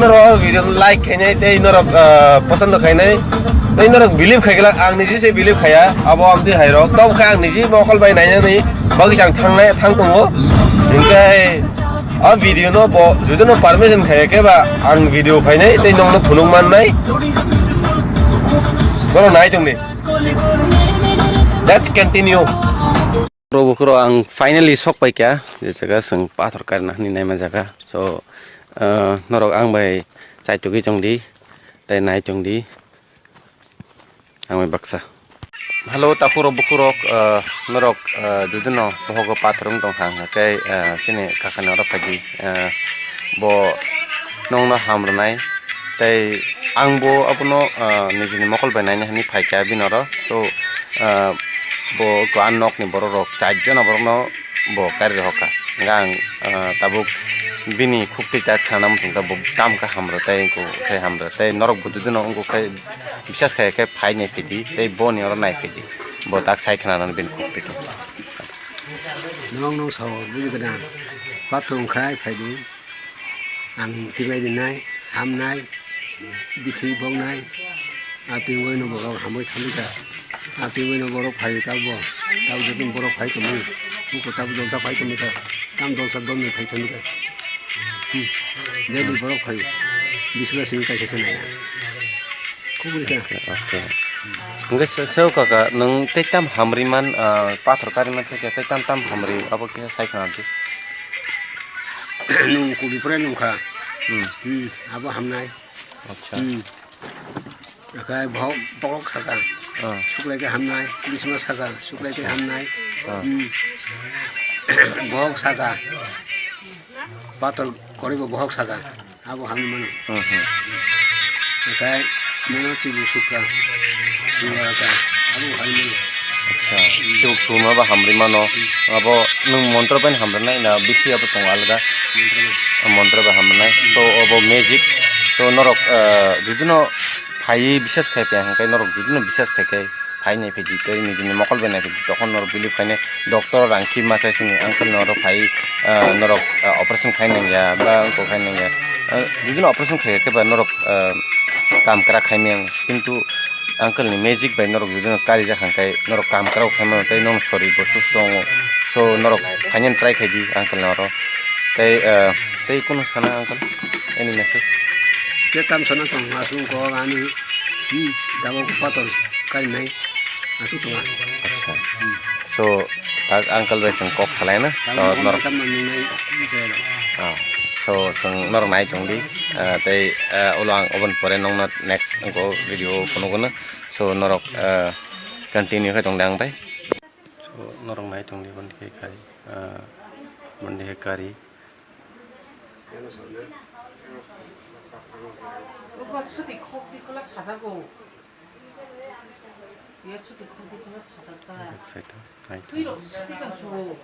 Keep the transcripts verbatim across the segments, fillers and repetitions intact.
Norok video like khainai tei norok, ah, posondo khainai tei norok believe khaikhe ang niji se believe khaiya, abo amtwi hairok. Tobokhe ang niji mokol bai nainani bagwi ang thangnai, thang tongo. Hinkhe a video no bo jodi no permission khaiya khe ba ang video khainai tei nokno phunuk mannai. Bono nai tongdi. Let's continue. Bro, bukhuro ang finally sok paikha, je jaga chwng pathor karna hwnwi naima jaga. So, ah, norok ang bai chaitugwi tongdi, tei nai tongdi, ang bai baksa. Hello, takhurok, bukhurok, ah, norok, ah, judino bohogo pathor wng tongkha, hwnkhe, ah, chini kakani oro phaidi, ah, bo nokno ham rwnai, tei ang bo abono, ah, nijini mokol bai naina hwnwi phaikha bini oro. So, ah, bo eko a nokni borok rok char jona borokno bo kari rohorkha. Hwnkhe ang, ah, tabuk bini khuktwi ta khwnana muchungkha, bo tamo khe hamrw tei wngkha khe hamrw tei norok bo judino wngkha khe bisas khai khe phai nai phaidi tei boni oro nai phaidi, bo tak sai khwnanani bini khuktwi khe. Norok nung sao buji gwnang, pathor wngkhai phaidi. Ang tibai rinai, hamnai, bithi boknai, a twi wngwi no borok hamwi thangwi kha, a twi wngwi no borok phai tabo, tabo joto borok phai tongmani, buko tabo dolsa phai tongmani kha, tam dolsa dolnwi phai tongmani kha. Hmm. Daily borok phai, biswa simi kaisa se naya. Kubui kha. Okay. Hwnkhe se, seo kaka, nwng tei tam hamri man, ah, pathor kari man thai khe tei tam tam hamri, abo kisa sai khna di. Nwng kuli pore nungkha. Hmm. Hmm, abo hamnai. Acha. Hmm. Akai bhok, bhok saka. Ah. Suklai khe hamnai, bisma saka, suklai khe hamnai. Ah. Hmm. Bhok saka. Pathor koribo bhok saka. Abo hamni mano. Hmm, hmm. Akai mano chibu sukha. Sukha ka. Abo hamni mano. Acha. Chibu suma ba hamri mano. Abo nwng montra bai hamri nai na bithi abo tong alada. Montra bai. Montra bai hamri nai. So abo magic. So norok, ah, judino phai bisas khai pe hangkai norok judino bisas khai kai. Phai nai phaidi tei nijini mokol bai nai phaidi, tokon norok believe khainai doctor rang khi machai sini uncle norok phai, ah, norok, ah, operation khai nangya ba wngkok khai nangya. Ah, judino operation khai khe ba norok, ah, kam kwrak khai maya, kintu uncle ni magic bai norok judino karijak hangkai norok kam kwrak khai mano tei nono sorry bo susto wngo. So norok phainani try khaidi uncle ni oro. Tei, ah, tei kunu sana uncle, any message? Tei tam sana tong aswk wngkok ani, hmm, tabuk pator karinai. Aswk tongo. Acha. So, tak uncle bai chwng kok salai na? Tabuk to norok tam nungnai, bwsai rok. Ah, so, chwng norok nai tong di. Ah, tei, ah, ulo ang oboni pore nongno next wngkok video phunukgwno. So, norok, ah, continue khe tong di ang bai. So, norok nai tong di, bondi khe kari. Ah, bondi khe kari. Ogo suti khok di khola sajago. Yar suti khok di khola sajak ta. Excited. Twi rok suti kan suo.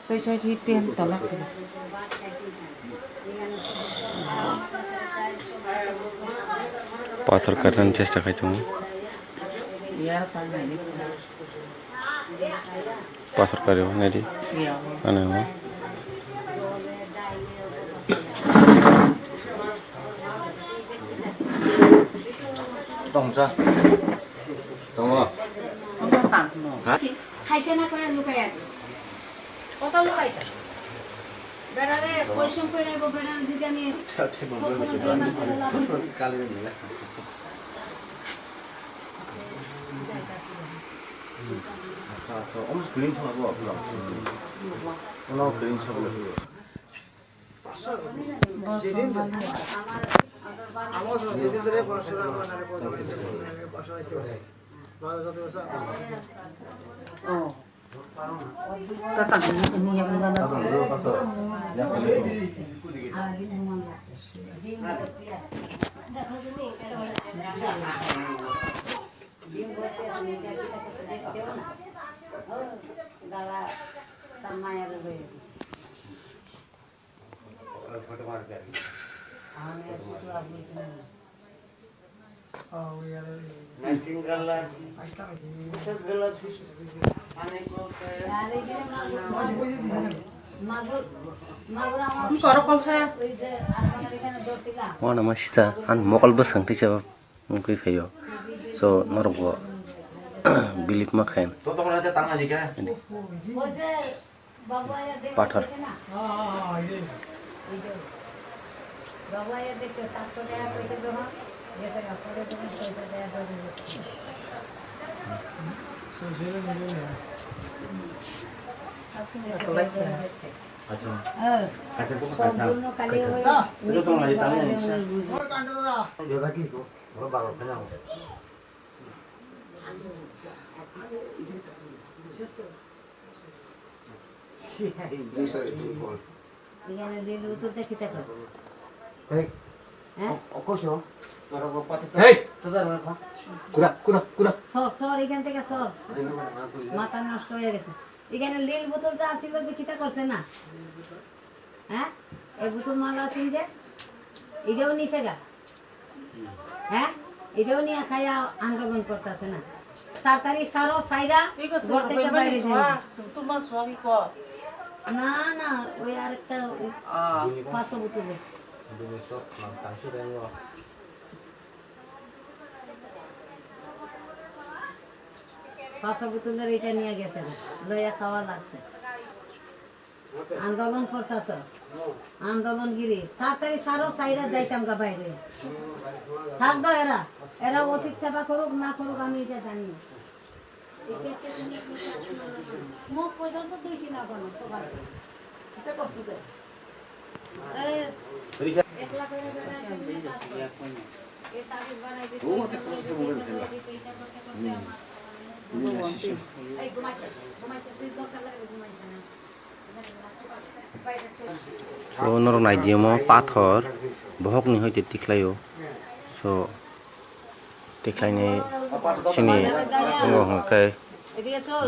Twi sai twi pen tala. Pathor karnani chesta khai tongo. Yar pa nai. Pathor kari o nai di. Ano. Tongsa. Tongo. Tongsa tangmo. Ha? Khaisa na kaya lukaya. Koto lukai ta. Berare, koisong koi nai bo berare didani. Kali ni. Acha, acha, omo green thang abo, abo. Ono green thang abo. Oh. Tatang ini yang mana sih? Magur. Wana ma sisa, ang mokol bwswng tisa wngwi phaio. So, norok bo believe ma khayan. Pathor. Iyan lil butul ta kita kos. Hey. Eh? O-, okoso. Hey. Kuda, kuda, kuda. সর, সর, এখান থেকে সর। মাথা নষ্ট হয়ে গেছে। এখানে লীল বোতলটা আসিল যে কিতা করছে না? হ্যাঁ? এই বোতল মালা আসিল যে? এটাও নিছে গা? হ্যাঁ? এটাও নিয়ে খাইয়া আন্দোলন করতেছে না। তাড়াতাড়ি সারো, সাইরা, ঘর থেকে বাইরে যাও। না, না, ওই আরেকটা, ওই পাঁচশো বোতলে। পাঁচশো বোতলের এটা নিয়ে গেছে, লইয়া খাওয়া লাগছে। আন্দোলন করতেছ, আন্দোলনগিরি, তাড়াতাড়ি সারো, সাইরা যাইতাম গা বাইরে। থাক দাও এরা, এরা অতীত সেবা করুক না করুক, আমি এটা জানি না। মুখ পর্যন্ত ধুইছি না কোনো, সবাই। এটা করছি তো। এই, একলা করে বেড়ায়, কেমনে কাজ করে? এই তাবিজ বানাই দিতে, ওই বানাই দিতে, এই বানাই দিতে, এটা করতে করতে আমার, আমার এই ঘুমাইছে, ঘুমাইছে, তুই দরকার লাগলে ঘুমাইস না। So, norok nai di omo pathor, bohok ni hoite tikhlai o. So, tikhlai ni sini wngo hwnkhe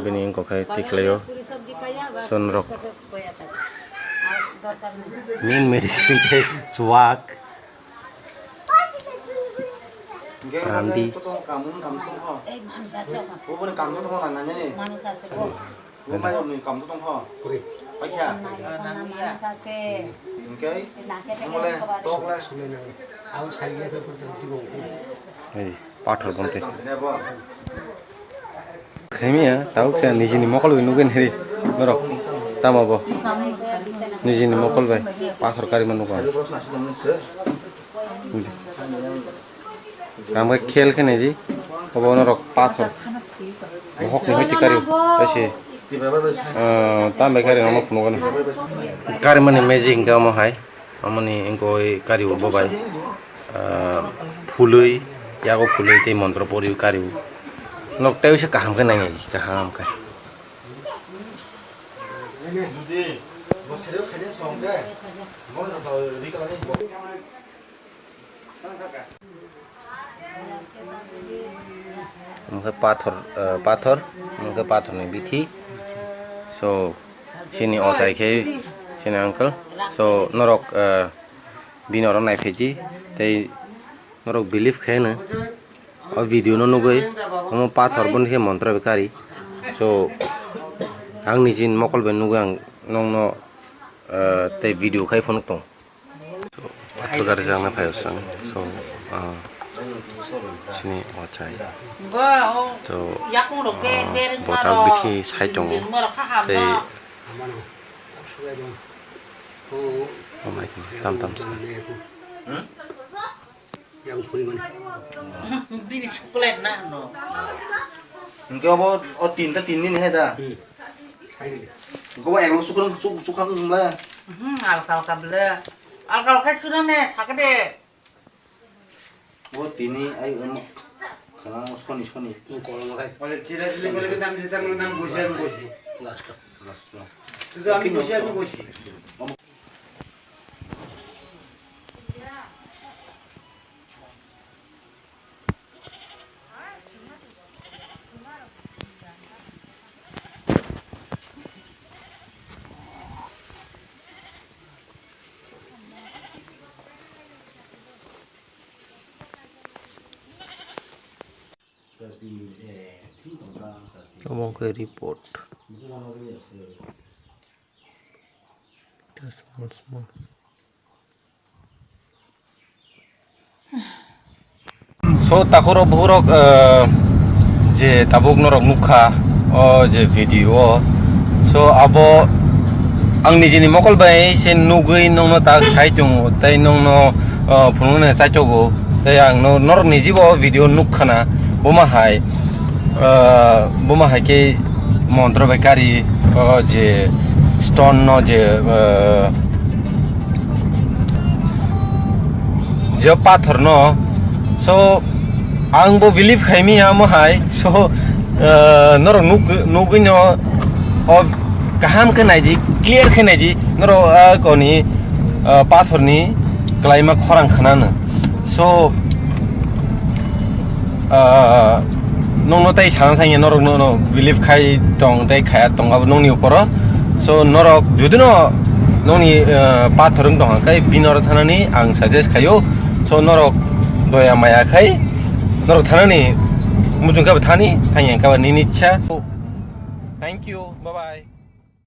bini wngkok khe tikhlai o. So, norok main medicine khe chuwak. Randi. Ei, pathor bonte. Khaimiya, tabuk se nijini mokol bai nugwi nai norok. Tamo bo? Nijini mokol bai pathor karima nugo ang. Ang bai khel khe nai di. Obo norok pathor. Bohok ni hoi tikari. Ese. Ah, tam bai kari omo phunukgo. Karimani magic hwnkhe omo hai. Omoni wngkoi kari o bobai, ah, phului, yago phului tei montro pori kari o. Nok tei se kaham khe nai, kaham khe. Omo khe pathor, ah, pathor, omo khe pathor ni bithi. So, chini ochai khe, chini uncle. So, norok, ah, bini oro nai phaidi, tei norok believe khe no, o video no nugwi, omo pathor boni khe montro bai kari. So, ang nijini mokol bai nugwi ang nokno, ah, tei video khai phunuk tong. So, pathor gari jagna phai o chwng. So, ah, chini ochai. To, ah, bo tabuk bithi sai tongo. Tei, oh my God, tam tam sa. Bini chocolate na no. Hingke obo o tinta tin din hai da. Hmm. Hingke obo eklo sukhan suk-, sukhan wng bla. Hmm, alka alka bla. Alka alka chuna ne thakde. Obo tini ai omo khana soni soni. Wng kolom khai. Ole chile chile kole ke tam je tam nam bosi ami bosi. Last. Last. Tu ami bosi ami bosi. Omo khe report. Small, small. So, takhurok bukhurok, eh, je tabuk norok nukha, o je video o. So, abo ang nijini mokol bai se nugwi nongno tak sai tongo, tei nongno, eh, phunuknani chaitogo, tei ang no-, norok nijibo video nukkhana, buma hai, eh, buma hai khe montro bai kari, o je stone no je, eh, je pathor no. So, ang bo believe khaimi amo hai. So, eh, norok nuk-, nugwi no o kaham khe naidi, clear khe naidi, norok, eh, koni, eh, pathor ni klaima khorang khanano. So, ah, nongno tei sana thangya, norok no, no believe khai tong tei khaya tong abo nongni uporo. So, norok judino nongni, ah, pathor wng tongkha khe bini oro thanani ang suggest khaio. So, norok doya maya khai norok thanani muchung khe thani, thangya khe nini ichha. Thank you, bye bye.